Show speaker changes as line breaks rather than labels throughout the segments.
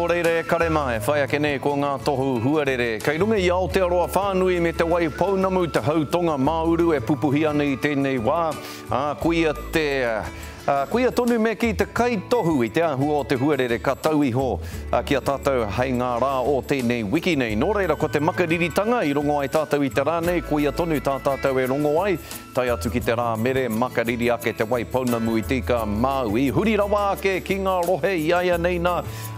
reira e kare mā, e whai ake nei ko ngā tohu huarere. Kei runga i Aotearoa whānui me Te Wai Pounamu, te hau tonga māuru e pupuhi ana i tēnei wā, ā, koia te, ā, koia tonu me kī te kaitohu i te āhua o te huarere ka tau iho ki a tātou hei ngā rā o tēnei wiki nei. Nō reira, ko te makariritanga i rongo ai tātou i te rā nei, koia tonu tā tātou e rongo ai, Tae atu ki te rā mere, makariri ake Te Waipounamu i Te Ika a Māui. Huri rawa ake ki ngā rohe i a ia nei nā,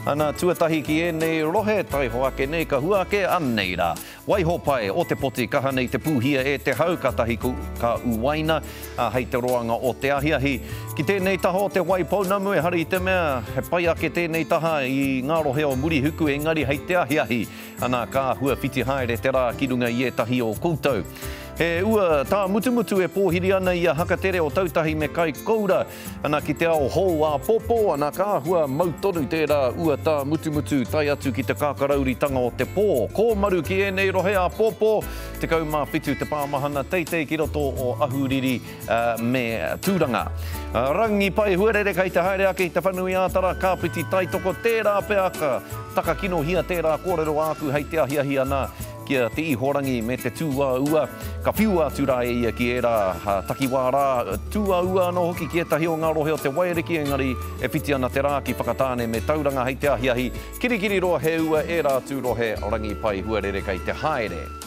ana, tuatahi ki ēnei rohe, taiho ake nei ka hua ake, anei rā. Waihopai, Otepoti, kaha nei te pūhia e te hau, katahi ka uaina, ā, hei te roanga o te ahiahi. Ki tēnei taha o Te Waipounamu, ehara i te mea he pai ake tēnei taha i ngā rohe o Murihuku, engari hei te ahiahi, ana, ka āhua whiti haere te rā ki runga i ētahi o koutou. He ua tāmutumutu e pōhiri ana i a Hakatere o Tautahi me Kaikoura, ana ki te ao hou āpōpō, ana ka āhua mau tonu tērā ua tāmutumutu tae atu ki te kākarauritanga o te pō. Kōmaru ki ēnei rohe āpōpō, 17 te pāmahana teitei ki roto o Ahuriri me Tūranga. Rangi pai huarere kei te haere ake i Te Whanui-ā-Tara, Kāpiti Taitoko, tērā pea ka takakinohia tērā kōrero āku hei te ahiahi ana Ki a Te Ihorangi me te tū-ā-ua, ka whiua atu rā e ia ki ērā takiwā rā, tū-ā-ua anō hoki ki ētahi o ngā rohe o te Waiariki, engari e whiti ana te rā ki Whakatāne me Tauranga hei te ahiahi, Kirikiriroa he ua ērā atu rohe rangi pai huarere kei te haere.